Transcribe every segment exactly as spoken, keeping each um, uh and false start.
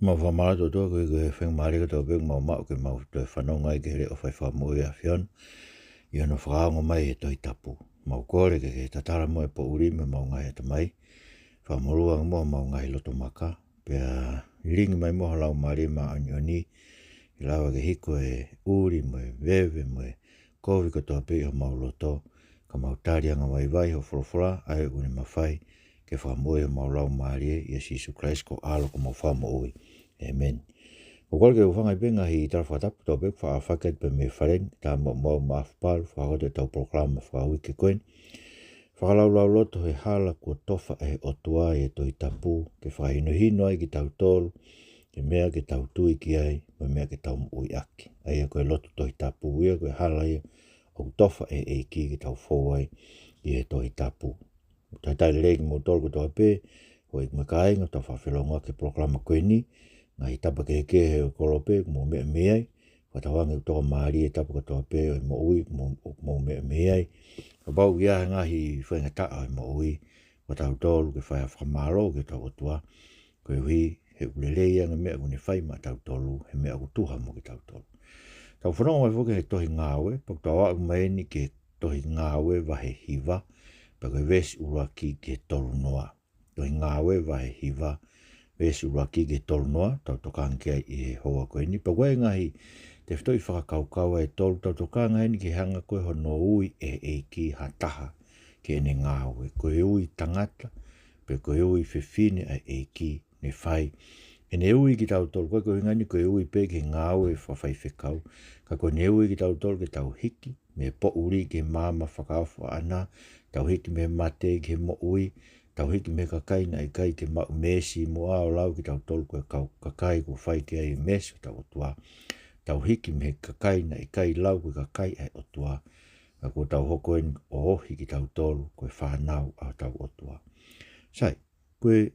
Mau fakamālō atu ʻOtua koeʻuhi ko e faingamālie kotoa pē ʻoku mau maʻu ke mau toe fanongo ai ki he leʻo fai fakamoʻui ʻa e ʻAfiona ʻi hono fakaongo mai ʻe he Tohi Tapu. Mau kole ke ke tatala muʻa e poʻuli mei homau ngaahi ʻatamai, fakamolū ange muʻa homau ngaahi loto maka, pea lilingi mai muʻa ho Laumālie Māʻoniʻoni ke lava ke hiko e ʻuli mo e veve mo e kovi kotoa pē ʻi homau loto, ka mau tali angavaivai ho folofola, ʻa ia ʻoku ne mafai ke fakamoʻui homau laumālie, ʻia Sīsū Kalaisi ko ho ʻAlo ko homau Fakamoʻui. ʻĒmeni. ʻOku ou kole ke u hūfanga pē he ngaahi tala fakatapu kotoa pē ʻoku faʻa aofaki atu pē mei he fale ni, tā maʻu maʻu maʻafu palu, fakahoko atu ʻetau polokalama fakauike ko eni. Fakalaulauloto he hala kuo tofa ʻe he ʻOtua ʻi he Tohi Tapu, ke fakahinohino ai kitautolu ki he meʻa ke tau tui ki ai, mo e meʻa ke tau moʻui ʻaki. ʻA ia ko e lotu Tohi Tapu ia, ko e hala ia ʻoku tofa ʻe he ʻEiki ke tau fou ai ʻi he Tohi Tapu. Talitali lelei kimoutolu kotoa pē, houʻeiki mo e kāinga, ʻoku tau fakafelongoaki he polokalama ko eni, ngaahi tapa kehekehe ʻo e kolope ʻoku mou meʻa mei ai, fakatauange ʻoku tokamālie e tapa kotoa pē ʻo e moʻui ʻoku mou, ʻoku mou meʻa mei ai. Kapau ʻoku ʻi ai ha ngaahi faingataʻa ʻo e moʻui, ʻoku tau tolu ke fai ha fakamālō ki hotau ʻOtua, koeʻuhi he ʻoku lelei ange e meʻa ʻoku ne fai maʻatautolu, he meʻa ʻoku tuha mo kitautolu. Tau fanongo mai foki he Tohi Ngāue, pea ʻoku tau aʻu mai eni ki he Tohi Ngāue vahe hiva, pea ko e veesi ʻuluaki ki he tolunoa. Tohi Ngāue vahe hiva, veesi ʻuluaki ki he tolunoa, tau tokanga ki ai ʻi he houa ko eni. Pea ʻoku ʻi ai e ngaahi tefitoʻi fakakaukau ʻe tolu, tau tokanga eni ki he anga ko ē hono ui ʻe he ʻEiki ha taha ki heʻene ngāue. Ko e ui tangata, pe ko e ui fefine ʻa e ʻEiki ne fai. ʻEne ui kitautolu, ʻoku ʻikai ko e ʻuhinga eni ko e ui pē ki he ngāue fakafaifekau, ka ko ʻene ui kitautolu ke tau hiki mei he poʻuli ki he maama fakaofo ʻaʻana, tau hiki mei he mate ki he moʻui, tau hiki mei he kakai naʻe ʻikai ke maʻu meesi mo ʻā ʻo lau kitautolu ko e kau kakai kuo fai ki ai e meesi ʻo hotau ʻOtua. Tau hiki mei he kakai naʻe ʻikai lau ko e kakai ʻa e ʻOtua, ka kuo tau hoko eni ʻo ohi kitautolu ko e fānau ʻa hotau ʻOtua. Sai, ko e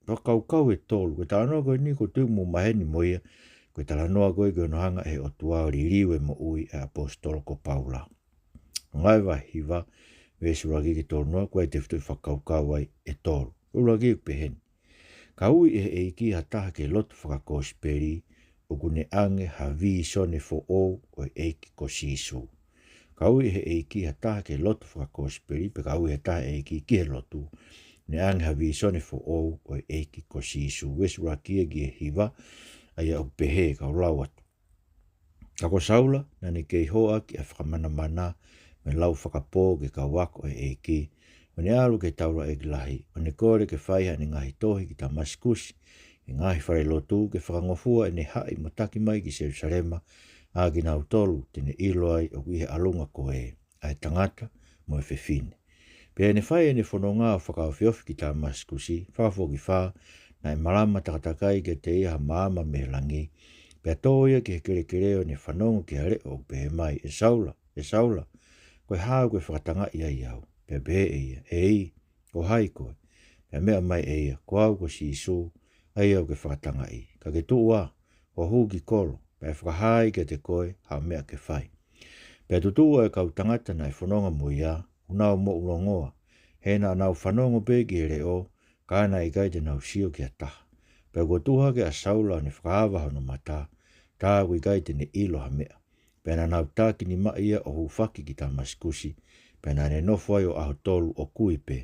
fakakaukau ʻe tolu, ko e talanoa ko eni ʻoku ou tui ʻoku mou maheni mo ia, ko e talanoa ko ē ki hono hanga ʻe he ʻOtua ʻo liliu e moʻui ʻa e ʻaposetolo ko Paula. Ngāue vahe hiva, veesi ʻuluaki ki he tolunoa, ʻoku ʻi ai e tefitoʻi fakakaukau ai ʻe tolu. Ko e ʻuluaki ʻoku pehē ni: Ka ui ʻe he ʻEiki ha taha ki he lotu fakakosipeli, ʻoku ne ʻange ha vīsone foʻou ʻo e ʻEiki ko Sīsū. Ka ui ʻe he ʻEiki ha taha ki he lotu fakakosipeli, pe ka ui ha taha ʻe he ʻEiki ki he lotu, ne ʻange ha vīsone foʻou ʻo e ʻEiki ko Sīsū. Veesi ʻuluaki ia ki he hiva, ʻa ia ʻoku pehē, kau lau atu. Ka ko Saula, naʻa ne kei hōʻaki ʻa e fakamanamana mo e lau fakapō ki he kau ako ʻo e ʻEiki, ʻo ne ʻalu ki he taulaʻeiki lahi, ʻo ne kole ke fai haʻane ngaahi tohi ki Tamasikusi, ki he ngaahi falelotu, ke fakangofua ʻene haʻi mo taki mai ki Selusalema ʻa kinautolu te ne ʻilo ai ʻoku ʻi he ʻalunga ko ē, ʻa e tangata mo e fefine. Pea ʻi heʻene fai ʻene fononga ʻo fakaofiofi ki Tamasikusi, fakafokifā, naʻe malama takatakai kiate ia ha maama mei he langi, pea tō ia ki he kelekele ʻo ne fanongo ki ha leʻo ʻoku pehē mai, ʻE Saula, ʻe Saula, ko e hā ʻoku ke fakatangaʻi ai au? Pea pehē ʻe ia, ʻEiki, ko hai koe? Pea meʻa mai ʻe ia, Ko au ko Sīsū, ʻa ia ʻoku ke fakatangaʻi. Ka ke tuʻu ā, ʻo hū ki kolo, pea ʻe fakahā ai kiate koe ha meʻa ke fai. Pea tutuʻu ʻa e kau tangata naʻe fononga mo ia, ʻo nau moʻulongoa, he naʻa nau fanongo pē ki he leʻo, ka naʻe ʻikai te nau sio ki ha taha. Pea kuo tuʻu hake ʻa Saula ʻo ne fakaava hono mata, tā ʻoku ʻikai te ne ʻilo ha meʻa. Pea naʻa nau tākinimaʻi ia ʻo hūfaki ki Tamasikusi, pea naʻa ne nofo ai ʻo ʻaho tolu ʻo kui pē,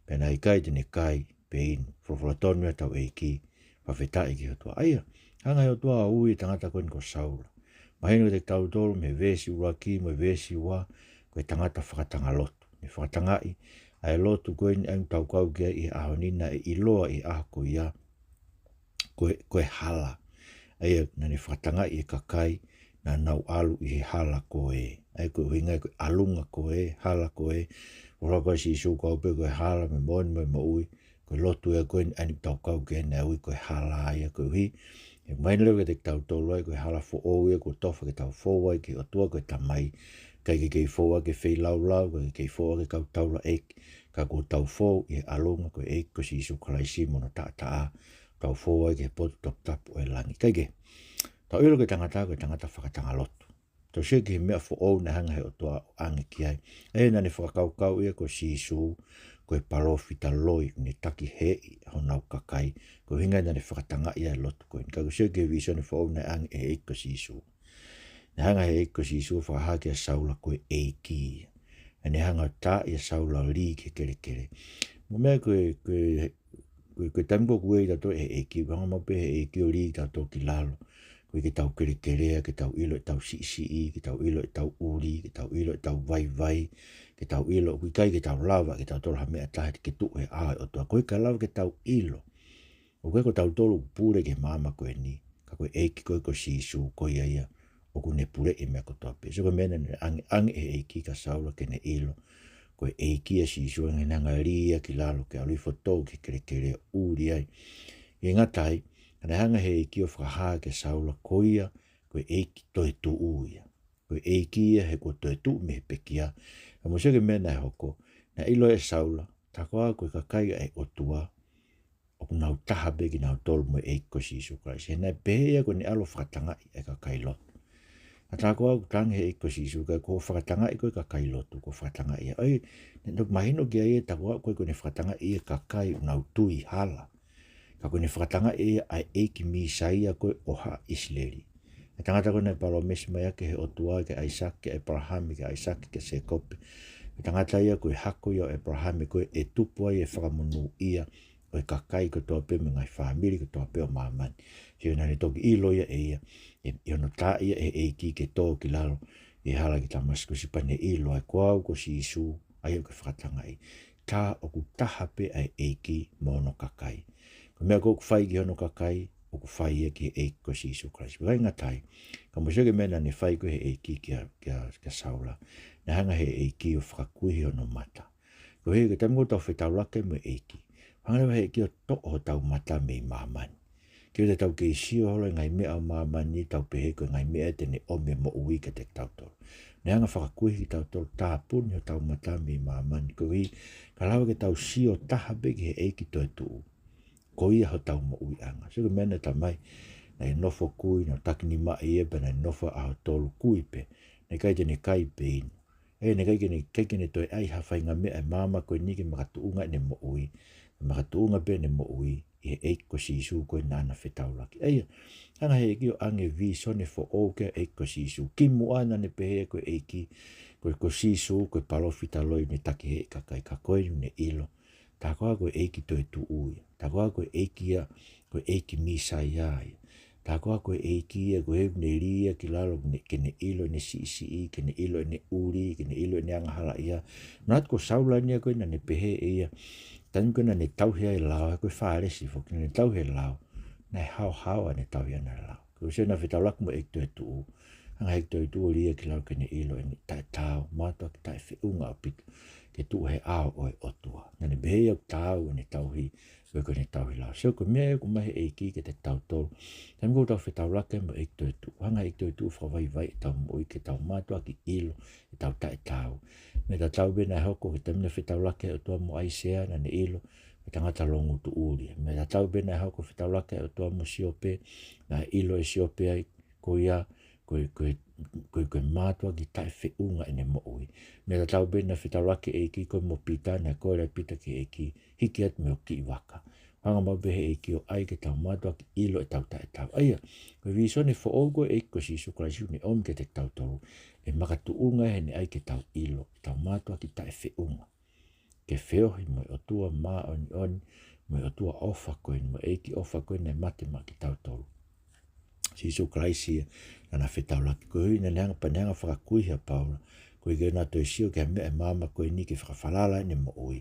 pea naʻe ʻikai te ne kai pe inu. Folofola tonu ʻa hotau ʻEiki, fakafetaʻi ki he ʻOtua. ʻA ia, hanga ʻe he ʻOtua ʻo ui e tangata ko eni ko Saula. Mahino kiate kitautolu mei he veesi ʻuluaki mo e veesi ua, ko e tangata fakatanga lotu. Ne fakatangaʻi ʻa e lotu ko eni ʻoku tau kau ki ai ʻi he ʻaho ni, naʻe ʻiloa ʻi he ʻaho ko ia ko e, ko e hala. ʻA ia naʻa ne fakatangaʻi e kakai naʻa nau ʻalu ʻi he hala ko ē. ʻA ia ko e ʻuhinga ia ko e ʻalunga ko ē, hala ko ē. ʻOku lau ʻe Sīsū, Ko au pē ko e hala, mo e moʻoni, mo e moʻui. Ko e lotu ia ko eni ʻoku tau kau ki ai naʻe ui ko e hala ia koeʻuhi, ʻoku mahino leva kiate kitautolu ai ko e hala foʻou ia kuo tofa ke tau fou ai ki he ʻOtua ko e Tamai. ʻIkai ke kei fou ʻaki e feilaulau, ʻikai ke kei fou ʻaki e kau taulaʻeiki, ka kuo tau fou ʻi he ʻalunga ko e ʻEiki ko Sīsū Kalaisi mo hono taʻataʻa, tau fou ai ki he potu toputapu ʻo e langi. Kae kehe, tau ʻilo ko e tangata, ko e tangata fakatanga lotu. Tau sio ki he meʻa foʻou naʻe hanga ʻe he ʻOtua ʻo ʻange ki ai. ʻA ia naʻa ne fakakaukau ia ko Sīsū, ko e palōfita loi, ne takiheeʻi honau kakai, ko e ʻuhinga naʻa ne fakatangaʻi ai e lotu ko eni. Ka ʻoku sio ki he vīsone foʻou naʻe ʻoange ʻe he ʻEiki ko Sīsū. Naʻe hanga ʻe he ʻEiki ko Sīsū ʻo fakahā kia Saula ko e ʻEiki ia. Naʻa ne hanga ʻo taaʻi ʻa Saula ʻo lī ki he kelekele. Mo e meʻa ko e, ko e, ko e, ko e taimi ko ē ʻoku ui ai kitautolu ʻe he ʻEiki, hanga maʻu pē ʻe he ʻEiki ʻo lī kitautolu ki lalo. ʻOku ʻikai ke tau kelekelea, ke tau ʻilo ʻetau siʻisiʻi, ke tau ʻilo ʻetau ʻuli, ke tau ʻilo ʻetau vaivai, ke tau ʻilo, ʻoku ʻikai ke tau lava, ke tau tolo ha meʻa ʻe taha ke tuʻu he ʻao ʻo e ʻOtua. ʻOku ʻikai ke lava ke tau ʻilo. ʻOku ʻikai ko kitautolu ʻoku pule ki he māmani ko eni, ka ko e ʻEiki ko ē ko Sīsū, ko ia ia ʻoku ne puleʻi e meʻa kotoa pē. So ko e meʻa naʻe ʻoange, ʻoange ʻe he ʻEiki kia Saula ke ne ʻilo ko e ʻEiki ʻa Sīsū, ʻoku ne hanga ʻo lī ia ki lalo ke ʻalu ʻo fokotuʻu ki he kelekele ʻo ʻuli ai. ʻIkai ngata ai, ka naʻe hanga ʻe he ʻEiki ʻo fakahā kia Saula ko ia ko e ʻEiki toetuʻu ia. Ko e ʻEiki ia he kuo toetuʻu mei he pekia. Ka mou sio ki he meʻa naʻe hoko. Naʻe ʻilo ʻe Saula, tā koā ko e kakai ʻa e ʻOtua, ʻoku nau taha pē kinautolu mo e ʻEiki ko Sīsū Kalaisi. He naʻe pehē ia ko ʻene ʻalu ʻo fakatangaʻi e kakai lotu. Ka tā koā ʻoku talaange ʻe he ʻEiki ko Sīsū, ka ko e fakatangaʻi ko ē kakai lotu, ko e fakatangaʻi ia. ʻOi, naʻe toki mahino ki ai ia tā koā ko ē ko ʻene fakatangaʻi ia kakai ʻoku nau tui hala. Ka ko ʻene fakatangaʻi ia ʻa e ʻEiki Mīsaia ko ē ʻo haʻa ʻIsileli. E tangata ko ē naʻe palōmesi mai ʻaki ʻe he ʻOtua kia ʻAisake, kia ʻĒpalahame, kia ʻAisake, kia Sēkope. E tangata ia ko e hako ia ʻo ʻĒpalahame ko ē ʻe tupu ai e fakamonūʻia ʻo e kakai kotoa pē mo e ngaahi fāmili kotoa pē ʻo māmani. Sio naʻa ne toki ʻilo ia ʻe ia, ʻe, ʻi hono taaʻi ia ʻe he ʻEiki ke tō ki lalo ʻi he hala ki Tamasikusi pea ne ʻilo ai ko au ko Sīsū, ʻa ia ʻoku ke fakatangaʻi. Tā ʻoku taha pē ʻa e ʻEiki mo hono kakai. Ko e meʻa ko ē ʻoku fai ki hono kakai, ʻoku fai ia ki he ʻEiki ko Sīsū Kalaisi. ʻIkai ngata ai, ka mou sio ki he meʻa naʻa ne fai ko ē ʻe he ʻEiki kia, kia, kia Saula. Naʻe hanga ʻe he ʻEiki ʻo fakakuihi hono mata. Ko e hā, ko e taimi ko ē ʻoku tau fetaulaki mo e ʻEiki, hanga leva ʻe he ʻEiki ʻo toʻo hotau mata mei māmani. Ke ʻoua te tau kei sio holo he ngaahi meʻa ʻo māmani, tau pehē ko e ngaahi meʻa ia te ne ʻomi e moʻui kiate kitautolu. Naʻe hanga ʻo fakakuihi kitautolu, tāpuni hotau mata mei māmani. Koeʻuhi, ka lava ke tau sio taha pē ki he ʻEiki toetuʻu, ko ia hotau moʻuiʻanga. Sio ki he meʻa naʻe talamai, naʻe nofo kui, naʻe takinimaʻi ia pea naʻe nofo ʻaho tolu, kui pē. Naʻe ʻikai te ne kai pe inu. ʻE, naʻe ʻikai ke ne, ʻikai ke ne toe ʻai ha faʻahinga meʻa ʻi he māmani ko eni ke makatuʻunga ʻene moʻui. Makatuʻunga pē ʻene moʻui ʻi he ʻEiki ko Sīsū ko ē naʻa na fetaulaki. ʻA ia, hanga ʻe he ʻEiki ʻo ʻoange e vīsone foʻou ki he ʻEiki ko Sīsū. Kimuʻa naʻa ne pehē ko e ʻEiki, ko, ko Sīsū, ko e palōfita loi ne takiheeʻi e kakai, ka ko eni ne ʻilo. Tā koā ko e ʻEiki toetuʻu ia. Tā koā ko e ʻEiki ia, ko e ʻEiki Mīsaia ia. Tā koā ko e ʻEiki ia, ko e ʻEiki ne lī ia ki lalo ke ne, ke ne ʻilo ʻene siʻisiʻi, ke ne ʻilo ʻene ʻuli, ke ne ʻilo ʻene angahalaʻia. Manatu ko Saula eni ia ko ē naʻa ne pehē ʻe ia, taimi ko ē naʻa ne tauhi ai e lao, ko e Fālesi foki, naʻa ne tauhi e lao, naʻe haohaoa ʻene tauhi ʻana e lao. Ko e sio naʻa ne fetaulaki mo e ʻEiki toetuʻu, hanga ʻe he ʻEiki toetuʻu ʻo lī ia ki lalo ke ne ʻilo ʻene taʻetaau, mātuʻaki taʻefeʻunga ʻaupito ke tuʻu he ʻao ʻo e ʻOtua. Naʻa ne pehē ia ʻoku taau ʻene tauhi, ko e, ko ʻene tauhi lao. Sio, ko e meʻa ia ʻoku ʻomai ʻe he ʻEiki kiate kitautolu. Taimi ko ē ʻoku tau fetaulaki mo e ʻEiki toetuʻu, hanga ʻe he ʻEiki toetuʻu ʻo fakavaivaiʻi ʻetau moʻui ke tau mātuʻaki ʻilo ʻetau taʻetaau. Meʻa tatau pē naʻe hoko he taimi naʻe fetaulaki ai e ʻOtua mo ʻAisea, naʻa ne ʻilo ko e tangata loungutu ʻuli. Meʻa tatau pē naʻe hoko he fetaulaki ai e ʻOtua mo Siope, naʻe ʻilo ʻe Siope ai ko ia, ko e, ko e, ko e, ko e mātuʻaki taʻefeʻunga ʻene moʻui. Meʻa tatau pē naʻe fetaulaki e ʻEiki ko ē mo Pita, naʻe kole ʻa Pita ki he ʻEiki, hiki atu mei hoku kiʻi vaka. Hanga maʻu pē ʻe he ʻEiki ʻo ʻai ke tau mātuʻaki ʻilo ʻetau taʻetaau. ʻA ia, ko e vīsone foʻou ko ē ʻo e ʻEiki ko Sīsū Kalaisi ʻoku ne ʻomi kiate kitautolu, ʻe makatuʻunga heʻene ʻai ke tau ʻilo ʻetau mātuʻaki taʻefeʻunga ke feohi mo e ʻOtua māʻoniʻoni, mo e ʻOtua ʻofa ko eni, mo e ʻEiki ʻofa ko eni naʻe mate maʻa kitautolu. Sīsū Kalaisi ia naʻa na fetaulaki. Koeʻuhi naʻa ne hanga, pea ne hanga ʻo fakakuihi ʻa Paula, koeʻuhi ke ʻoua naʻa toe sio ki ha meʻa ʻi māmani ko eni ke fakafalala ʻene moʻui,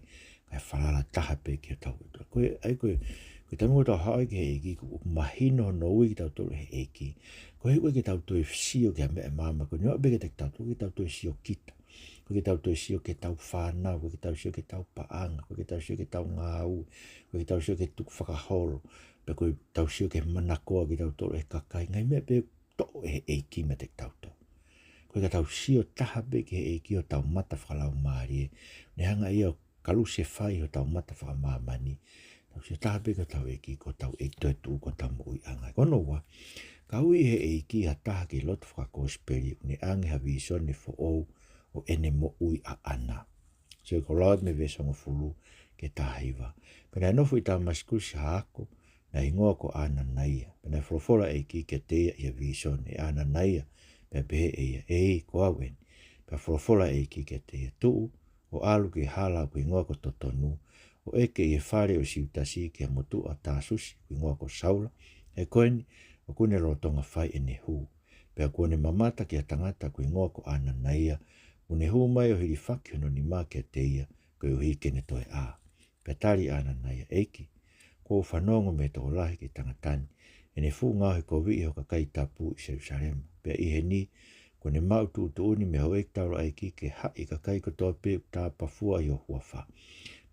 kae falala taha pē ki hotau ʻOtua. Ko e, ʻa ia ko e, ko e taimi ʻoku tau haʻu ai ki he ʻEiki, ʻoku mahino hono ui kitautolu ʻe he ʻEiki. Koeʻuhi ʻoku ʻikai ke tau toe sio ki ha meʻa ʻi māmani ko eni, ʻo pehē kiate kitautolu, ʻoku ʻikai ke tau toe sio kita. ʻOku ʻikai ke tau toe sio ki heʻetau fānau, ʻoku ʻikai ke tau sio ki heʻetau paʻanga, ʻoku ʻikai ke tau sio ki heʻetau ngāue, ʻoku ʻikai ke tau sio ki he tukufakaholo, pe ʻoku tau sio ki he manakoa kitautolu ʻe he kakai, ngaahi meʻa pē ʻoku toʻo ʻe he ʻEiki meiate kitautolu. Ko e ka tau sio taha pē ki he ʻEiki ʻi hotau mata fakalaumālie, ne hanga ia ʻo kalusefai hotau mata fakamāmani. Tau sio taha pē ki hotau ʻEiki, ko hotau ʻEiki toetuʻu, ko hotau moʻuiʻanga. Ko hono ua, ka ui ʻe he ʻEiki ha taha ki he lotu fakakosipeli, ʻoku ne ʻoange ha vīsone foʻou ʻo ʻene moʻui ʻaʻana. Sio ko e lau atu mei he veesi hongofulu, ki he taha hiva. Pea naʻe nofo ʻi Tāmasikusi ha ako, naʻe hingoa ko ʻAnanaia. Pea naʻe folofola e ʻEiki kiate ia ʻi ha vīsone, ʻE ʻAnanaia. Pea pehē ʻe ia, ʻEi, ko au eni. Pea folofola e ʻEiki kiate ia, Tuʻu, ʻo ʻalu ki he hala ʻoku hingoa ko Totonu, ʻo ʻeke ʻi he fale ʻo Siutasi ki ha motuʻa Tāsusi ʻoku hingoa ko Saula, he ko eni ʻoku ne lolotonga fai ʻene hū. Pea kuo ne mamata ki ha tangata ʻoku hingoa ko ʻAnanaia, ʻoku ne hū mai ʻo hilifaki hono nima kiate ia, koeʻuhi ke ne toe ʻā. Pea tali ʻe ʻAnanaia, ʻEiki, kuo u fanongo mei he tokolahi ki he tangata ni, ʻene fuʻu ngaohikoviʻi ho kakai tapu ʻi Selusalema. Pea ʻi heni, kuo ne maʻu tuʻutuʻuni mei he houʻeiki taulaʻeiki ke haʻi e kakai kotoa pē ʻoku tāpafua ʻi ho huafa.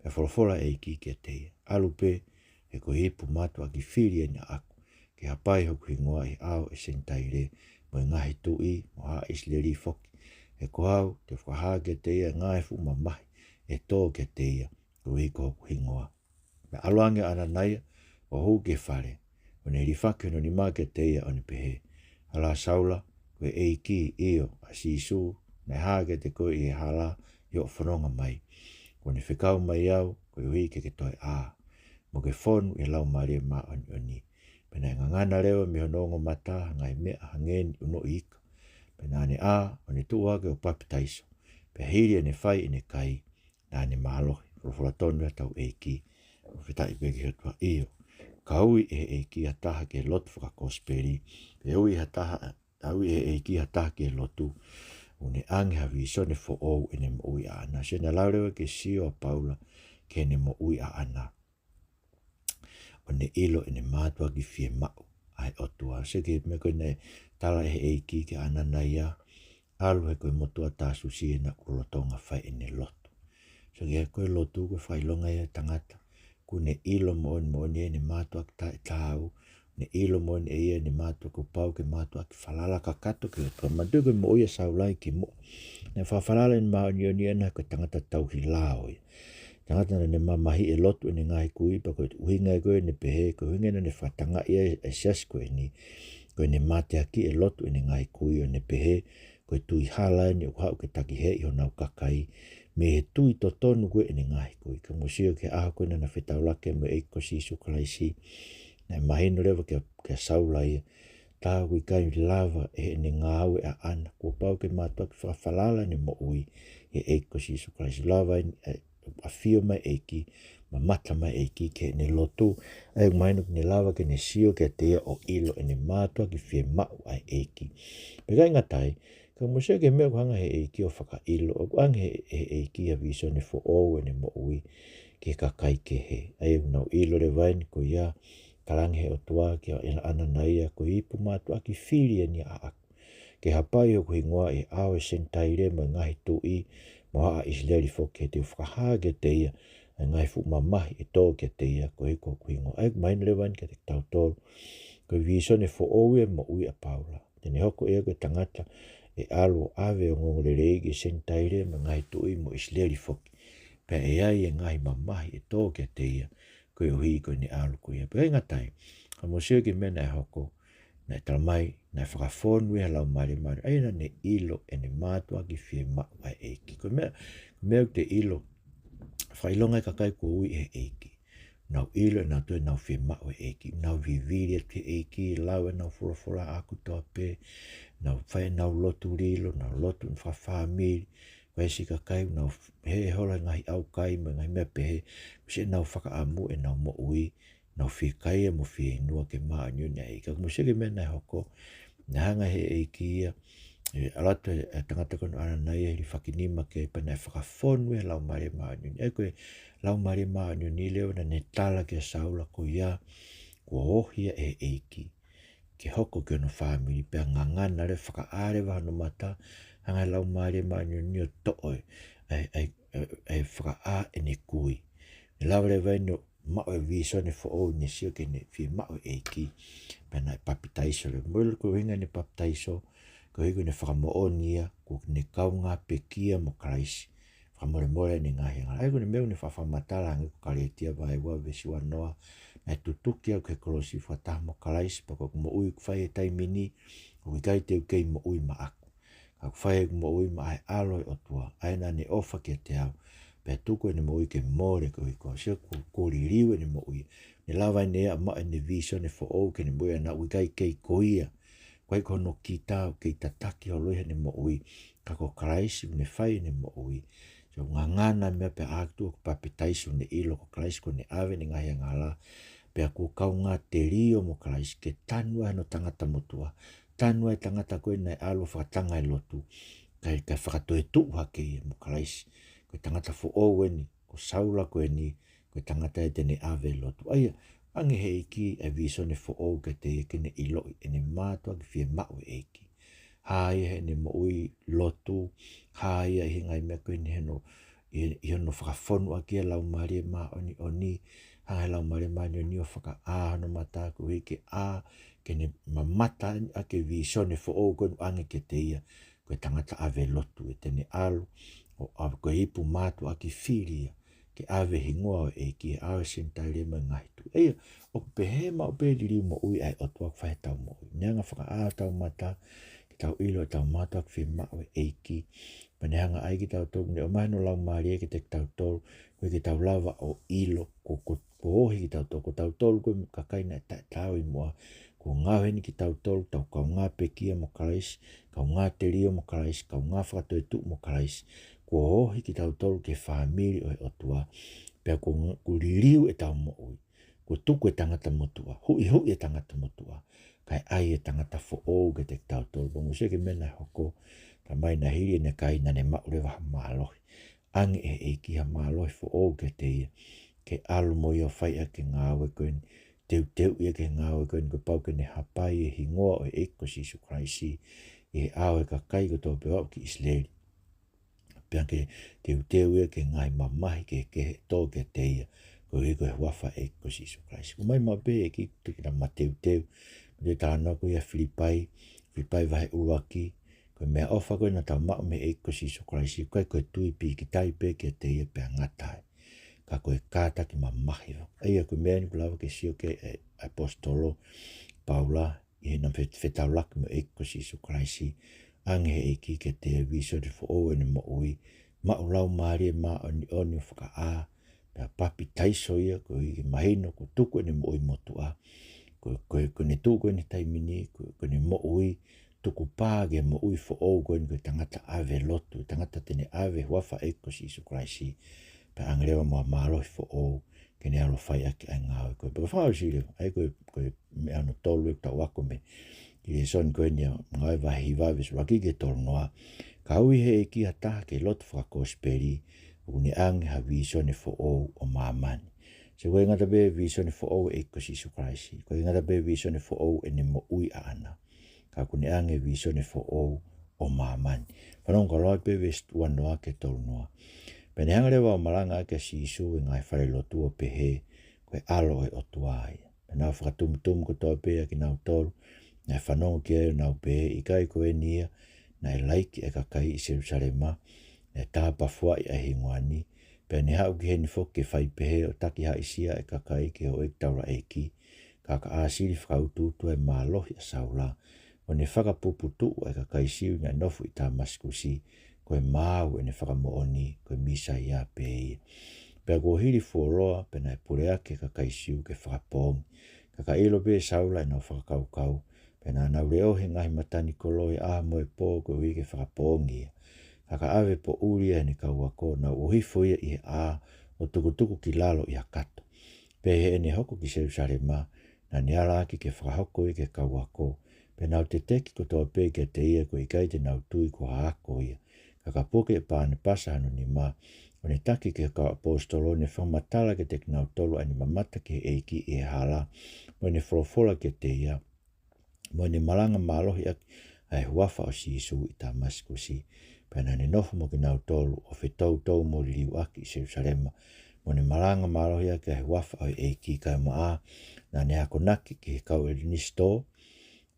Pea folofola e ʻEiki kiate ia, ʻAlu pē, he ko e ipu mātuʻaki fili eni ʻaʻaku, ke hapai hoku hingoa ʻi he ʻao ʻo e Senitaile, mo e ngaahi tuʻi, mo haʻa ʻIsileli foki. He ko au te u fakahā kiate ia e ngaahi fuʻu mamahi ʻe tō kiate ia, koeʻuhi ko hoku hingoa. Pea ʻalu ange ʻa ʻAnanaia, ʻo hū ki he fale, ʻo ne hilifaki hono nima kiate ia, ʻo ne pehē, Hala Saula, ko e ʻEiki, ʻio, ʻa Sīsū, naʻe hā kiate koe ʻi he hala ʻi hoʻo fononga mai. Kuo ne fekau mai au, koeʻuhi ke ke toe ʻā, mo ke fonu ʻi he Laumālie Māʻoniʻoni. Pea naʻe ngangana leva mei hono ongo mata ha ngaahi meʻa hangē ni ʻunoʻi ika. Pea naʻa ne ʻā, ʻo ne tuʻu hake ʻo papitaiso. Pea hili ʻene fai ʻene kai, naʻa ne mālohi. Folofola tonu ia ʻa hotau ʻEiki. Fakafetaʻi pē ki he ʻOtua. ʻIo, ka ui ʻe he ʻEiki ha taha ki he lotu fakakosipeli, pe ui ha taha, ka ui ʻe he ʻEiki ha taha ki he lotu, ʻoku ne ʻange ha vīsone foʻou ʻene moʻui ʻaʻana. Sio, naʻe lau leva ki he sio ʻa Paula ki heʻene moʻui ʻaʻana, ʻo ne ʻilo ʻene mātuʻaki fiemaʻu ʻa e ʻOtua. Sio ki he meʻa ko ē naʻe tala ʻe he ʻEiki kia ʻAnanaia, ʻAlu, he ko e motuʻa Tāsusi ena ʻoku lolotonga fai ʻene lotu. Sio ki he, ko e lotu, ko e fakaʻilonga ia ʻo e tangata ʻoku ne ʻilo moʻoni moʻoni ʻene mātuʻaki taʻetaau, ne ʻilo moʻoni ʻe ia ʻene mātuʻaki, kuo pau ke mātuʻaki falala kakato ki he ʻOtua. Manatuʻi ko e moʻui ʻa Saula ʻi kimuʻa, naʻe fakafalala ʻene māʻoniʻoni ʻaʻana, ko e tangata tauhi lao ia. Tangata naʻa ne mamahiʻi e lotu ʻene ngaahi kui, pea ko e ʻuhinga ia ko ē ʻene pehē, ko e ʻuhinga naʻa ne fakatangaʻi ai e siasi ko eni, ko ʻene mateakiʻi e lotu ʻene ngaahi kui, ʻo ne pehē, ko e tui hala eni ʻoku haʻu ke takiheeʻi honau kakai mei he tui totonu ko ē ʻene ngaahi kui. Ka mou sio ki he ʻaho ko ē naʻa na fetaulaki mo e ʻEiki ko Sīsū Kalaisi, naʻe mahino leva kia, kia Saula ia, tā ʻoku ʻikai lava ʻe heʻene ngāue ʻaʻana, kuo pau ke mātuʻaki fakafalala ʻene moʻui ʻi he ʻEiki ko Sīsū Kalaisi. Lava ʻene, ʻe, ʻafio mai e ʻEiki, mamata mai e ʻEiki ki heʻene lotu, ʻa ia ʻoku mahino ʻoku ne lava ke ne sio kiate ia ʻo ʻilo ʻene mātuʻaki fiemaʻu ʻa e ʻEiki. Pea ʻikai ngata ai, ka mou sio ki he meʻa ʻoku hanga ʻe he ʻEiki ʻo fakaʻilo, ʻoku ʻange ʻe he, ʻe he ʻEiki ha vīsone foʻou ʻene moʻui ki he kakai kehe. ʻA ia ʻoku nau ʻilo leva eni ko ia, talaange ʻe he ʻOtua kia ʻAnanaia, Ko e ipu mātuʻaki fili eni ʻaʻaku, ke hapai hoku hingoa ʻi he ʻao ʻo e Senitaile mo e ngaahi tuʻi, mo haʻa ʻIsileli foki, he te u fakahā kiate ia ʻa e ngaahi fuʻu mamahi ʻe tō kiate ia, koeʻuhi ko hoku hingoa. ʻA ia ʻoku mahino leva eni kiate kitautolu, ko e vīsone foʻou ia ʻo e moʻui ʻa Paula. Te ne hoko ia ko e tangata ʻe ʻalu ʻo ʻave ʻa e ongoongolelei ki he Senitaile mo e ngaahi tuʻi mo ʻIsileli foki. Pea ʻe ʻi ai e ngaahi mamahi ʻe tō kiate ia, koeʻuhi ko ʻene ʻalu ko ia. Pea ʻikai ngata ai, ka mou sio ki he meʻa naʻe hoko, naʻe tala mai, naʻe fakafonu ia ʻe he Laumālie Māʻoniʻoni, ʻa ia naʻa ne ʻilo ʻene mātuʻaki fiemaʻu ʻa e ʻEiki. Ko e meʻa, ko e meʻa ʻoku te ʻilo, fakaʻilonga e kakai kuo ui ʻe he ʻEiki. Nau ʻilo ʻe nautolu ʻenau fiemaʻu e ʻEiki. Nau vivili atu ki he ʻEiki, lau ʻenau folofola ʻaho kotoa pē, nau fai ʻenau lotu lilo, nau lotu fakafāmili, ko e siʻi kakai, nau hē hola ngaahi ʻaukai mo e ngaahi meʻa pehē, ko siʻenau fakaʻamu ʻenau moʻui, nau fiekaia mo fieinua ke māʻoniʻoni ai. Ka mou sio ki he meʻa naʻe hoko, naʻe hanga ʻe he ʻEiki ia, ʻe ʻalu atu e tangata ko eni ʻAnanaia ʻo hilifaki nima ki ai pea naʻe fakafonu ʻe he Laumālie Māʻoniʻoni. ʻA ia ko e Laumālie Māʻoniʻoni leva naʻa ne tala kia Saula ko ia, kuo ohi ia ʻe he ʻEiki ke hoko ki hono fāmili, pea ngangana leva, fakaʻā leva hono mata, hanga ʻe he Laumālie Māʻoniʻoni ʻo toʻo e, ʻa e, ʻa e, ʻa e, ʻa e fakaʻā ʻene kui. Ne lava leva eni ʻo maʻu e vīsone foʻou, ne sio ki heʻene fiemaʻu e ʻEiki. Pea naʻe papitaiso leva. Mou ʻilo ko e ʻuhinga ʻene papitaiso, koeʻuhi ko ʻene fakamoʻoni ia kuo ne kaungā pekia mo Kalaisi, fakamolemole ʻene ngaahi angahala. ʻA ia ko e meʻa ʻoku ne faʻa fakamatala hangē ko Kalētia vahe ua veesi uanoa, Naʻe tutuki au ki he kolosi fakataha mo Kalaisi, pea ko ʻeku moʻui ʻoku fai he taimi ni, ʻoku ʻikai te u kei moʻui maʻaku, ka ʻoku fai ʻeku moʻui maʻa e ʻAlo ʻo e ʻOtua, ʻa ia naʻa ne ʻofa kiate au, pea tuku ʻene moʻui ke mole koeʻuhi ko ia. Sio, kuo, kuo liliu ʻene moʻui. Ne lava ʻene ʻai mai ʻene vīsone foʻou ki heʻene moʻui ʻana, ʻoku ʻikai kei ko ia. ʻOku ʻikai ko hono kita, ʻoku kei tataki holo ia heʻene moʻui. Ka ko Kalaisi ʻoku ne fai ʻene moʻui. Sio, ngangana meʻa pea ʻalu atu ʻo papitaiso, ne ʻilo ko Kalaisi kuo ne ʻave ʻene ngaahi angahala. Pea kuo kaungā telio mo Kalaisi ke tanu ai hono tangata motuʻa. Tanu ai e tangata ko ē naʻe ʻalu ʻo fakatanga e lotu. Kae, kae fakatoetuʻu hake ia mo Kalaisi. Ko e tangata foʻou eni, ko Saula ko eni, ko e tangata ē te ne ʻave e lotu. ʻA ia, ʻoange ʻe he ʻEiki e vīsone foʻou kiate ia ke ne ʻiloʻi ʻene mātuʻaki fiemaʻu e ʻEiki. Hā ia heʻene moʻui lotu, hā ia ʻi he ngaahi meʻa ko eni ʻi hono, ʻi, ʻi hono fakafonu ʻaki e Laumālie Māʻoniʻoni, hanga ʻe he Laumālie Māʻoniʻoni ʻo fakaʻā hono mata koeʻuhi ke ʻā, ke ne mamata ʻaki e vīsone foʻou ko ē ʻoange kiate ia, ko e tangata ʻave lotu ē te ne ʻalu, ʻo ʻave ko e ipu mātuʻaki fili ia, ke ʻave e hingoa ʻo e ʻEiki, ʻave e Senitaile mo e ngaahi tuʻi. ʻA ia, ʻoku pehē maʻu pē e liliu moʻui ʻa e ʻOtua ʻoku fai heʻetau moʻui. Ne hanga ʻo fakaʻā hotau mata, ke tau ʻilo ʻetau mātuʻaki fiemaʻu e ʻEiki. Pea ne hanga ʻo ʻai kitautolu, ne ʻomai hono Laumālie kiate kitautolu, koeʻuhi ke tau lava ʻo ʻilo, ko, ko, kuo ohi kitautolu, ko tautolu ko e kakai naʻe taʻetaau ʻi muʻa, kuo ngaohi eni kitautolu, tau kaungā pekia mo Kalaisi, kaungā telio mo Kalaisi, kaungā fakatoetuʻu mo Kalaisi, kuo ohi kitautolu ki he fāmili ʻo e ʻOtua, pea kuo, kuo liliu ʻetau moʻui, kuo tuku e tangata motuʻa, huʻihuʻi e tangata motuʻa, kae ʻai e tangata foʻou kiate kitautolu. Pea mou sio ki he meʻa naʻe hoko, talamai naʻe hili ʻene kai naʻa ne maʻu leva ha mālohi. ʻOange ʻe he ʻEiki ha mālohi foʻou kiate ia, ke ʻalu mo ia ʻo fai ʻaki e ngāue ko eni, teuteu ia ki he ngāue ko eni, kuo pau ke ne hapai e hingoa ʻo e ʻEiki ko Sīsū Kalaisi ʻi he ʻao ʻo e kakai kotoa pē ʻo aʻu ki ʻIsileli. Pea ke teuteu ia ki he ngaahi mamahi kehekehe ʻe tō kiate ia, koeʻuhi ko e huafa ʻo e ʻEiki ko Sīsū Kalaisi. ʻOmai maʻu pē e ʻEiki ke tau mateuteu, mo e talanoa ko ia ʻa Filipai, Filipai vahe ʻuluaki, ko e meʻaʻofa ko ē naʻa tau maʻu mei he ʻEiki ko Sīsū Kalaisi, ʻoku ʻikai ko e tui pīkitai pē kiate ia pea ngata ai. Ka ko e kātaki mamahi foki. ʻA ia ko e meʻa eni ʻoku lava ke sio ki ai e, e ʻaposetolo Paula, ʻi heʻena fe-, fetaulaki mo e ʻEiki ko Sīsū Kalaisi, ʻoange ʻe he ʻEiki kiate ia e vīsone foʻou ʻene moʻui, maʻu Laumālie Māʻoniʻoni ʻo fakaʻā, pea papitaiso ia koeʻuhi ke mahino kuo tuku ʻene moʻui motuʻa. Ko, ko, ko ʻene tuʻu ko ē he taimi ni, ko, ko ʻene moʻui, tukupā ki he moʻui foʻou ko eni ko e tangata ʻave lotu, tangata te ne ʻave e huafa ʻo e ʻEiki ko Sīsū Kalaisi, pea ʻoange leva mo ha mālohi foʻou, ke ne ʻalu ʻo fai ʻaki ʻa e ngāue ko ē. Pea fakaʻosi leva, ʻa ia ko e, ko e meʻa hono tolu ʻoku tau ako mei he lēsoni ko eni ʻa Ngāue vahe hiva veesi ʻuluaki ki he tolu noa. Ka ui ʻe he ʻEiki ha taha ki he lotu fakakosipeli, ʻoku ne ʻoange ha vīsone foʻou ʻo māmani. Sio, ʻoku ʻikai ngata pē he vīsone foʻou ʻo e ʻEiki ko Sīsū Kalaisi, ʻoku ʻikai ngata pē he vīsone foʻou ʻo ʻene moʻui ʻaʻana, ka ʻoku ne ʻoange e vīsone foʻou ʻo māmani. Fanongo koloa pē veesi ua noa ki he tolu noa. Pea ne hanga leva ʻo malanga ʻaki ʻa Sīsū ʻi he ngaahi falelotu ʻo pehē, ko e ʻAlo ʻo e ʻOtua ia. Pea nau fakatumutumu kotoa pē ʻa kinautolu naʻe fanongo ki ai, ʻo nau pehē, ʻikai ko eni ia naʻe laiki ʻa e kakai ʻi Selūsalema, naʻe tāpafuaʻi ʻa e hingoa ni? Pea ne haʻu ki heni foki ke fai pehē, ʻo taki haʻisia ʻa e kakai ki he houʻeiki taulaʻeiki. Ka ka ʻāsili fakautuutu ʻa e mālohi ʻa Saula, ʻo ne fakapuputuʻu ʻa e kakai Siu naʻe nofo ʻi Tāmasikusi, ko e maau ʻene fakamoʻoni ko e Mīsaia pē ia. Pea kuo hili fuoloa, pea naʻe puleaki ʻa e kakai Siu ke fakapoongi. Ka ka ʻilo pē ʻe Saula ʻenau fakakaukau, pea naʻa nau leʻohi e ngaahi matanikolo ʻi he ʻaho mo e pō koeʻuhi ke fakapoongi ia. Ka ka ʻave poʻuli ia ʻe heʻene kau ako, nau ʻohifo ia ʻi he ʻā, ʻo tukutuku ki lalo ʻi ha kato. Pea ʻi heʻene hoko ki Selūsalema, naʻa ne ala ʻaki ke fakahoko ia ki he kau ako, pea nau teteki kotoa pē kiate ia, ʻoku ʻikai te nau tui ko ha ako ia. Ka ka puke ʻe Panepasa hono nima, ʻo ne taki ki he kau ʻaposetolo, ʻo ne fakamatala kiate kinautolu ʻa ʻene mamata ki he ʻEiki ʻi he hala, mo ʻene folofola kiate ia, mo ʻene malanga mālohi ʻaki ʻa e huafa ʻo Sīsū ʻi Tāmasikusi. Pea naʻa ne nofo mo kinautolu, ʻo fetoutou mo liliuaki ʻi Selūsalema, mo ʻene malanga mālohi ʻaki ʻa e huafa ʻo e ʻEiki. Kae ʻumaʻā, naʻa ne akonaki ki he kau ʻElenisitō,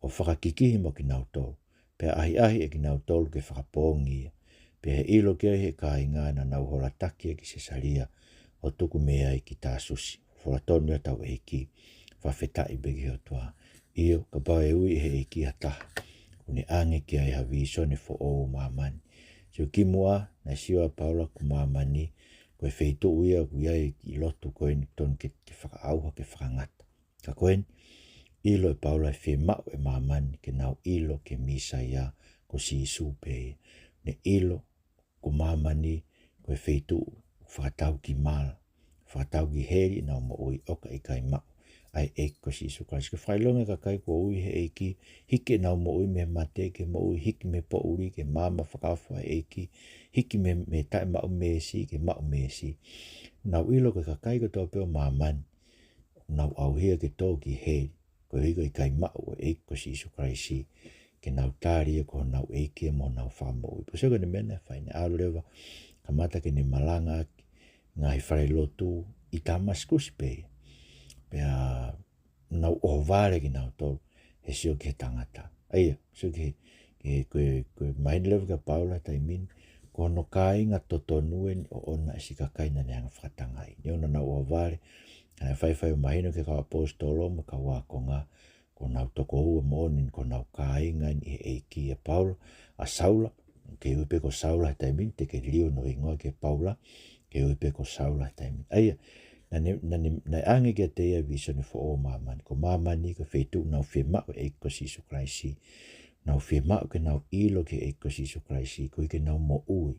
ʻo fakakikihi mo kinautolu, pea ʻahiʻahi ʻe kinautolu ke fakapoongi ia. Pea ʻi he ʻilo ki ai ʻe he kāinga, naʻa nau holataki ia ki Sesalia, ʻo tuku mei ai ki Tāsusi. Folofola tonu ia ʻa hotau ʻEiki, fakafetaʻi pē ki he ʻOtua. ʻIo, kapau ʻe ui ʻe he ʻEiki ha taha, ʻoku ne ʻoange ki ai ha vīsone foʻou ʻo māmani. Sio, kimuʻa naʻe sio ʻa Paula ko māmani, Ko e feituʻu ia ʻoku ʻi ai e kiʻi lotu ko eni tonu ke, ke fakaʻauha, ke fakangata. Ka ko eni, ʻilo ʻe Paula ʻe fiemaʻu ʻe māmani ke nau ʻilo ki he Mīsaia ko Sīsū pē ia. Ne ʻilo ko māmani ko e feituʻu fakatau ki mala, fakatau ki heli ʻenau moʻui ʻo ka ʻikai maʻu ʻa e ʻEiki ko Sīsū Kalaisi. Ko e fakaʻilonga e kakai kuo ui he ʻEiki, hiki ʻenau moʻui mei he mate ki he moʻui, hiki mei he poʻuli ki he maama fakaofo ʻa e ʻEiki, hiki mei, mei he taʻemaʻu meesi ki he maʻu meesi. Nau ʻilo ko e kakai kotoa pē ʻo māmani, nau ʻauhia ke tō ki heli, koeʻuhi ko e ʻikai maʻu ʻa e ʻEiki ko Sīsū Kalaisi, ke nau tali ia ko honau ʻEiki mo honau Fakamoʻui. Pea sio ki he meʻa naʻe fai, ne ʻalu leva, kamata ke ne malangaʻaki e ngaahi falelotu ʻi Tamasikusi pē. Pea nau ʻohovale kinautolu he sio ki he tangata. ʻA ia, sio ki he, ki he, ko e, ko e mahino leva kia Paula he taimi ni, ko hono kāinga totonu eni ʻoʻona e siʻi kakai naʻa ne hanga fakatangaʻi. Neongo naʻa nau ʻohovale, ka naʻe faifai ʻo mahino ki he kau ʻaposetolo mo e kau ākonga, ko honau tokoua moʻoni, ko honau kāinga eni ʻi he ʻEiki ʻa Paula, ʻa Saula, ke ui pē ko Saula he taimi ni, teʻeki ke liliu hono hingoa ki he Paula, ke ui pē ko Saula he taimi ni. ʻA ia, naʻa ne, naʻa ne, naʻe ʻange kiate ia e vīsone foʻou ʻo māmani. Ko māmani ko e feituʻu ʻoku nau fiemaʻu e ʻEiki ko Sīsū Kalaisi. Nau fiemaʻu ke nau ʻilo ki he ʻEiki ko Sīsū Kalaisi, koeʻuhi ke nau moʻui.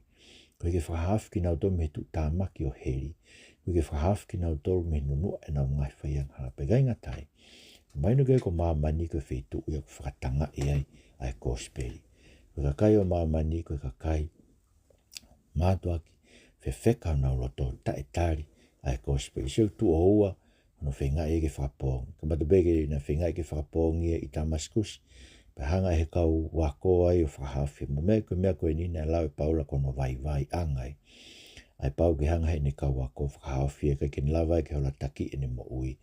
Koeʻuhi ke fakahaofi kinautolu mei he tuʻutāmaki ʻo heli. Koeʻuhi ke fakahaofi kinautolu mei he nunuʻa ʻenau ngaahi faiangahala. Pea ʻikai ngata ai, mahino ki ai ko māmani ko e feituʻu ia ʻoku fakatangaʻi ai ʻa e kosipeli. Ko e kakai ʻo māmani ko e kakai mātuʻaki fefeka honau loto, taʻetali ʻa e kosipeli. Sio ki he tuʻo ua, hono feingaʻi ke fakapoongi. Kamata pē ke na feingaʻi ke fakapoongi ia ʻi Tamasikusi, pea hanga ʻe he kau ako ai ʻo fakahaofi. Mo e meʻa, ko e meʻa ko eni naʻe lau ʻe Paula ko hono vaivaiʻanga ia. ʻA e pau ke hanga ʻe heʻene kau ako ʻo fakahaofi ia kae ʻikai ke ne lava ia ke holataki ʻene moʻui.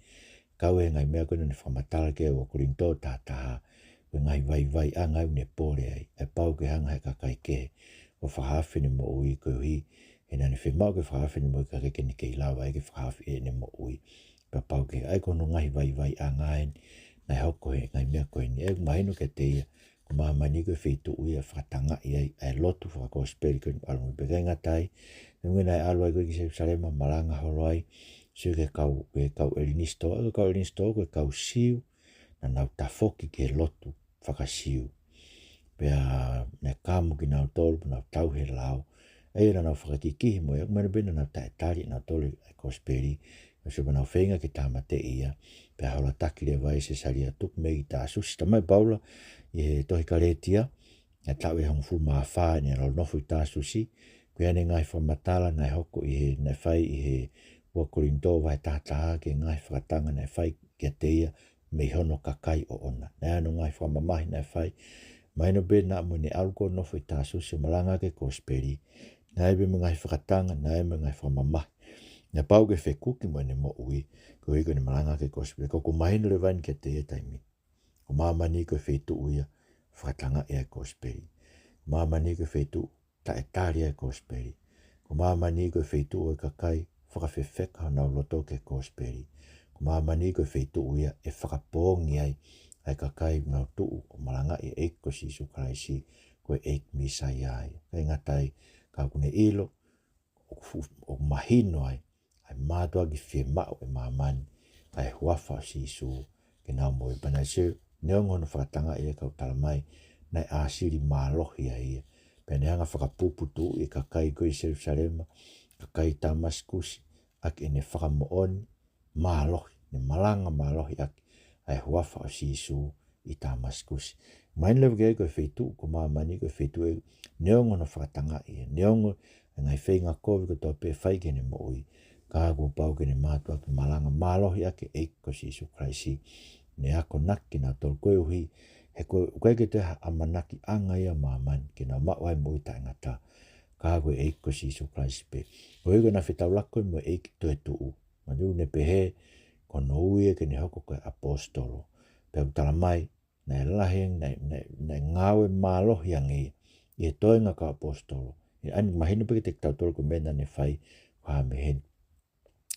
Kau he ngaahi meʻa ko ē naʻa ne fakamatala ki ai ʻi he ua Kolinitō taha taha, ko e ngaahi vaivaiʻanga ia ʻoku ne pole ai. ʻA e pau ke hanga ʻe he kakai kehe ʻo fakahaofi ʻene moʻui koeʻuhi he naʻa ne fiemaʻu ke fakahaofi ʻene moʻui kae ʻikai ke ne kei lava ia ke fakahaofi ʻene moʻui. Pea pau ke, ʻa ia ko hono ngaahi vaivaiʻanga eni naʻe hoko he ngaahi meʻa ko eni. ʻOku mahino kiate ia ko māmani ko e feituʻu ia ʻoku fakatangaʻi ai ʻa e lotu fakakosipeli ko eni ʻoku ʻalu. Pea ʻikai ngata ai, neongo naʻe ʻalu ai ko ē ki Selusalema, malanga holo ai, sio ki he kau, ki he kau ʻElinisitō, ʻa e kau ʻElinisitō ko e kau Siu naʻa nau tafoki ki he lotu faka-Siu. Pea naʻe kamu kinautolu, pea nau tauhi e lao. ʻA ia naʻa nau fakakikihi mo ia, mahino pē naʻa nau taʻetali ʻenautolu e kosipeli, ʻo sio pea nau feinga ke tāmateʻi ia, pea holataki leva ia ʻi Sesalia, tuku mei Tāsusi. Talamai ʻe Paula ʻi he tohi Kalētia, ʻi he taʻu ʻe hongofulu mā fā ʻene ʻalu ʻo nofo ʻi Tāsusi, ko ia ʻene ngaahi fakamatala naʻe hoko ʻi he, naʻe fai ʻi he ua Kolinitō vahe taha taha, ki he ngaahi fakatanga naʻe fai kiate ia mei hono kakai ʻoʻona. Naʻe ʻi ai hono ngaahi fakamamahi naʻe fai. Mahino pē naʻa mo ʻene ʻalu ko ē ʻo nofo ʻi Tāsusi ʻo malangaʻaki e kosipeli, naʻe ʻi ai pē mo e ngaahi fakatanga, naʻe ʻi ai mo e ngaahi fakamamahi naʻe pau ke fekuki mo ʻene moʻui, koeʻuhi ko ʻene malangaʻaki e kosipeli. Ka ʻoku mahino leva eni kiate ia he taimi ni, ko māmani ko e feituʻu ia ʻoku fakatangaʻi ai e kosipeli. Ko māmani ko e feituʻu taʻetali ai e kosipeli. Ko māmani ko e feituʻu ʻo e kakai fakafefeka honau loto ki he kosipeli. Ko māmani ko e feituʻu ia ʻe fakapoongi ai ʻa e kakai ʻoku nau tuʻu ʻo malangaʻi e ʻEiki ko Sīsū Kalaisi ko e ʻEiki Mīsaia ia. ʻIkai ngata ai, ka ʻoku ne ʻilo, ʻoku fu-, ʻoku mahino ai ʻa e mātuʻaki fiemaʻu ʻe māmani ʻa e huafa ʻo Sīsū ke nau moʻui. Pea naʻe sio, neongo hono fakatangaʻi, ʻa ia ʻoku talamai naʻe ʻāsili mālohi ai ia. Pea ne hanga ʻo fakapuputuʻuʻi e kakai ko ē ʻi Selusalema, kakai Tāmasikusi, ʻaki ʻene fakamoʻoni mālohi, ne malanga mālohi ʻaki ʻa e huafa ʻo Sīsū ʻi Tāmasikusi. Mahino leva ki ai ko e feituʻu, ko māmani ko e feituʻu ʻe, neongo hono fakatangaʻi ia, neongo e ngaahi feinga kovi kotoa pē ʻe fai ki heʻene moʻui, ka kuo pau ke ne mātuʻaki malanga mālohi ʻaki e ʻEiki ko Sīsū Kalaisi. Ne akonaki kinautolu koeʻuhi he ko e, ʻoku ʻikai ke toe ha ʻamanakiʻanga ia ʻa māmani ke nau maʻu ai e moʻui taʻengata, ka ko e ʻEiki ko Sīsū Kalaisi pē. Koeʻuhi ko ʻena fetaulaki mo e ʻEiki toetuʻu. Manatuʻi naʻe pehē ko hono ui ia ke ne hoko ko e ʻaposetolo. Pea ʻoku talamai naʻe lahi, naʻe, naʻe, naʻe ngāue mālohi ange ia ʻi he toenga kau ʻaposetolo. ʻI he ʻaho ni mahino pē kiate kitautolu ko e meʻa naʻa ne fai, ko e hā meʻa heni.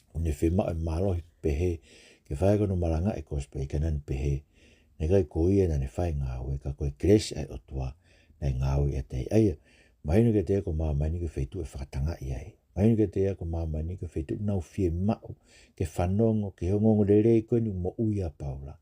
ʻOku ne fiemaʻu e mālohi pehē ke fai ko hono malangaʻi e kosipeli, ka naʻa ne pehē naʻe ʻikai ko ia naʻa ne fai e ngāue, ka ko e kelesi ʻa e ʻOtua naʻe ngāue ʻiate ia. ʻA ia, mahino kiate ia ko māmani ko e feituʻu ʻe fakatangaʻi ai Mahino kiate ia ko māmani ko e feituʻu ʻoku nau fiemaʻu ke fanongo ki he ongoongolelei ko eni ʻoku moʻui ʻa Paula.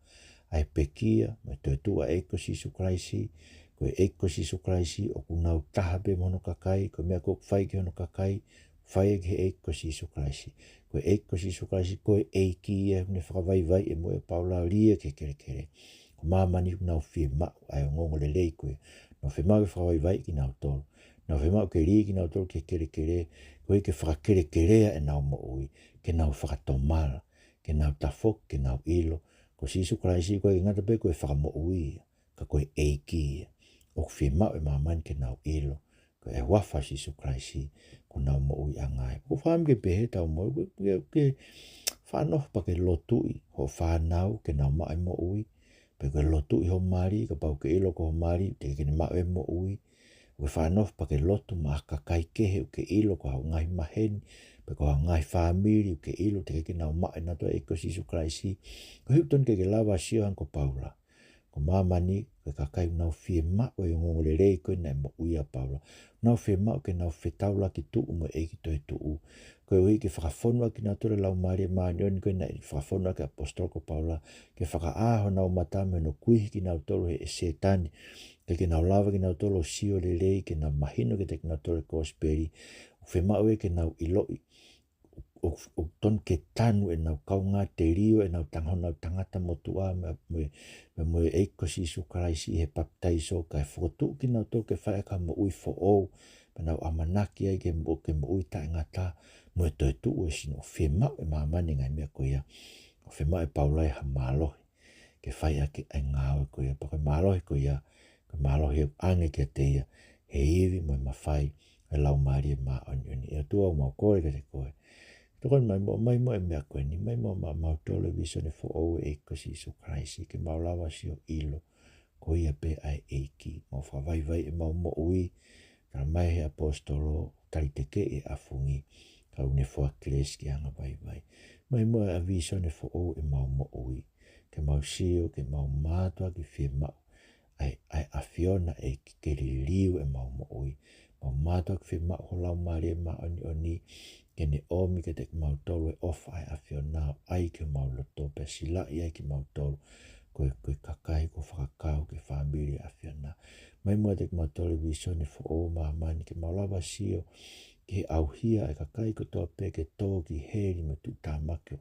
ʻA e pekia mo e toetuʻu ʻa e ʻEiki ko Sīsū Kalaisi, ko e ʻEiki ko Sīsū Kalaisi ʻoku nau taha pē mo hono kakai, ko e meʻa ʻoku fai ki hono kakai, fai ki he ʻEiki ko Sīsū Kalaisi. Ko e ʻEiki ko Sīsū Kalaisi, ko e ʻEiki ia ʻoku ne fakavaivaiʻi e moʻui ʻa Paula ʻo lī ia ki he kelekele. Ko māmani ʻoku nau fiemaʻu ʻa e ongoongolelei ko ē. Nau fiemaʻu ke fakavaivaiʻi kinautolu. Nau fiemaʻu ke lī kinautolu ki he kelekele, koeʻuhi ke fakakelekelea ʻenau moʻui, ke nau fakatomala, ke nau tafoki, ke nau ʻilo ko Sīsū Kalaisi ʻoku ʻikai ngata pē ko e Fakamoʻui ia, ka ko e ʻEiki ia. ʻOku fiemaʻu ʻe māmani ke nau ʻilo ko e huafa ʻo Sīsū Kalaisi, ko honau moʻuiʻanga ia. ʻOku ou fakaʻamu ke pehē ʻetau moʻui, ke, ke, ke faʻa nofo pea ke lotuʻi hoʻo fānau ke nau maʻu e moʻui, pe ke lotuʻi hoʻo mali, kapau ʻoku ke ʻilo ko hoʻo mali teʻeki ke ne maʻu e moʻui. ʻOku ke faʻa nofo pea ke lotu maʻa ha kakai kehe ʻoku ke ʻilo ko haʻo ngaahi maheni, pe ko haʻo ngaahi fāmili ʻoku ke ʻilo teʻeki ke nau maʻu ʻe nautolu e ʻEiki ko Sīsū Kalaisi. Koeʻuhi ʻoku totonu ke ke lava ʻo sio hangē ko Paula. Ko māmani, ko e kakai ʻoku nau fiemaʻu e ongoongolelei ko ē naʻe moʻui ai ʻa Paula. Nau fiemaʻu ke nau fetaulaki tuʻu mo e ʻEiki toetuʻu, koeʻuhi ke fakafonu ʻaki kinautolu e Laumālie Māʻoniʻoni ko ē naʻe fakafonu ʻaki e ʻaposetolo ko Paula, ke fakaʻā honau mata mei hono kuihi kinautolu ʻe he Sētane, ke, ke nau lava kinautolu ʻo sio lelei, ke nau mahino kiate kinautolu e kosipeli. ʻOku fiemaʻu ia ke nau ʻiloʻi ʻoku, ʻoku totonu ke tanu ʻenau kaungā telio, ʻenau tanga-, honau tangata motuʻa mo e, mo e, mo e, mo e ʻEiki ko Sīsū Kalaisi ʻi he papitaiso, kae fokotuʻu kinautolu ke fai ʻaki ha moʻui foʻou, pea nau ʻamanaki ai ke mo-, ke moʻui taʻengata mo e toetuʻu ʻo e sino. ʻOku fiemaʻu ʻe māmani e ngaahi meʻa ko ia. ʻOku fiemaʻu ʻe Paula ia ha mālohi ke fai ʻaki ʻa e ngāue ko ia, pea ko e mālohi ko ia, ko e mālohi ʻoku ʻoange kiate ia ʻe he ivi mo e mafai ʻo e Laumālie Māʻoniʻoni. ʻE ʻOtua, ʻoku mau kole kiate koe, tokoni mai muʻa, ʻomai muʻa e meʻa ko eni, ʻomai muʻa maʻa mautolu e vīsone foʻou ʻo e ʻEiki ko Sīsū Kalaisi, ke mau lava ʻo sio ʻilo ko ia pē ʻa e ʻEiki. Mau fakavaivaiʻi ʻemau moʻui, talamai ʻe he ʻaposetolo, tali tekeʻi e ʻafungi, ka ʻoku ne foaki kelesi ke angavaivai. ʻOmai muʻa ʻa e vīsone foʻou ʻo ʻemau moʻui, ke mau sio, ke mau mātuʻaki fiemaʻu ʻa e, ʻa e ʻAfiona ʻEiki ke liliu ʻemau moʻui. Mau mātuʻaki fiemaʻu ho Laumālie Māʻoniʻoni ke ne ʻomi kiate kimautolu e ʻofa ʻa e ʻAfiona, ʻai ki homau loto pea silaʻi ai kimautolu ko e, ko e kakai kuo fakakau ki he fāmili ʻo e ʻAfiona. ʻOmai muʻa kiate kimautolu e vīsone foʻou ʻo māmani, ke mau lava ʻo sio ki he ʻauhia ʻa e kakai kotoa pē ke tō ki heli mo e tuʻutāmaki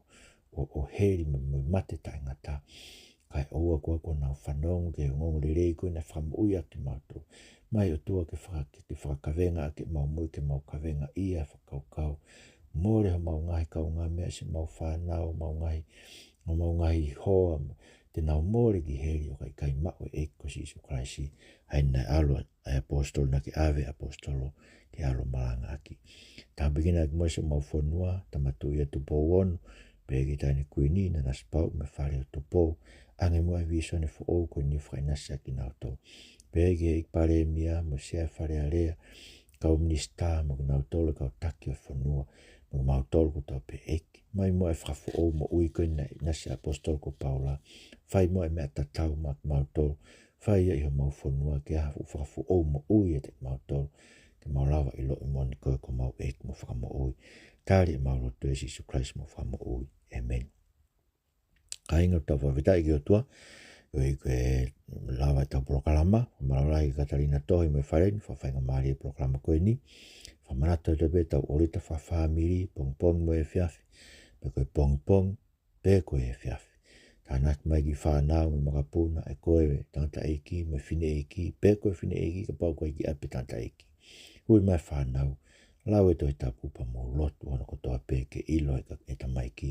ʻo, ʻo heli mo, mo e mate taʻengata. Kae ʻoua kuo, kuo nau fanongo ki he ongoongolelei ko ē naʻe fakamoʻui ʻaki kimautolu. ʻOmai ʻOtua ke faka-, ke, ke fakakavenga ʻaki ʻemau moʻui, ke mau kavengaʻi ʻa e fakakaukau. Mole homau ngaahi kaungāmeʻa, siʻemau fānau, homau ngaahi, homau ngaahi hoa, te nau mole ki heli ʻo ka ʻikai maʻu e ʻEiki ko Sīsū Kalaisi. ʻA ia naʻe ʻalu ʻa e ʻaposetolo, naʻa ke ʻave e ʻaposetolo ke ʻalu ʻo malangaʻaki. Tāpuekina ʻaki muʻa siʻomau fonua, Tama Tuʻi ʻa Tupou Ono, pehē ki he Taʻahine Kuini, Nanasipauʻu mo e Fale ʻo Tupou, ʻoange muʻa e vīsone foʻou ko eni ʻo fakaʻinasi ʻaki kinautolu. Pehē ki he ʻEiki Palēmia mo e Sea Fale Alea, kau minisitā mo kinautolu e kau taki ʻo e fonua, mo kimautolu kotoa pē ʻEiki. ʻOmai muʻa e fakafoʻou moʻui ko ē naʻe ʻinasi ʻa e ʻaposetolo ko Paula. Fai muʻa e meʻa tatau maʻa kimautolu. Fai ia ʻi homau fonua ke ʻi ai ha fuʻu fakafoʻou moʻui ʻiate kimautolu, ke mau lava ʻo ʻiloʻi moʻoni koe ko homau ʻEiki mo Fakamoʻui. Tali ʻemau lotu ʻia Sīsū Kalaisi homau Fakamoʻui. ʻĒmeni. Kāinga, tau fakafetaʻi ki he ʻOtua koeʻuhi ko e lava ʻetau polokalama. Mālō lahi kia Katalina Tohi mo e fale ni, fakafaingamālie e polokalama ko eni. Fakamanatu atu pē ʻetau ʻōlita fakafāmili, pongipongi mo e efiafi, pe ko e pongipongi pe ko e efiafi. Tānaki mai e kiʻi fānau mo e makapuna, ʻa koe tangataʻeiki mo e fineʻeiki, pe ko e fineʻeiki kapau ʻoku ʻikai ke ʻi ai pē tangataʻeiki. Ui mai e fānau, lau e Tohi Tapu pea mou lotu hono kotoa pē ke ʻilo ʻe he ka-, e tamaiki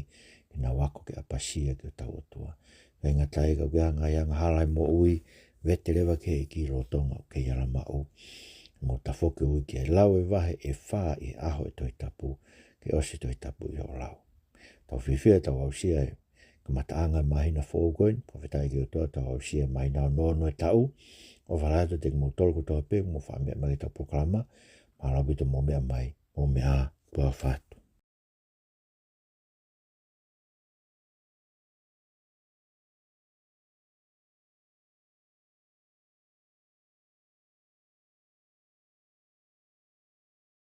ke nau ako ke ʻapasia ki hotau ʻOtua. ʻIkai ngata ai, ka ʻoku ʻi ai ha ngaahi angahala he moʻui, vete leva ki he ʻEiki lolotonga ʻoku kei ala maʻu. Mou tafoki ʻo ui ki he lau e vahe ʻe fā ʻi he ʻaho e Tohi Tapu, ke ʻosi e Tohi Tapu ʻi hoʻo lau. Tau fiefia, tau aʻusia e kamataʻanga e māhina foʻou ko eni. Fakafetaʻi ki he ʻOtua, tau aʻusia e māhina ono ono e taʻu. ʻOfa lahi atu kiate kimoutolu kotoa pē ʻoku mou faʻa meʻa mai ki heʻetau polokalama. Mālō ʻaupito hoʻomou meʻa mai, mou meʻa ā, tuʻa ʻofa atu.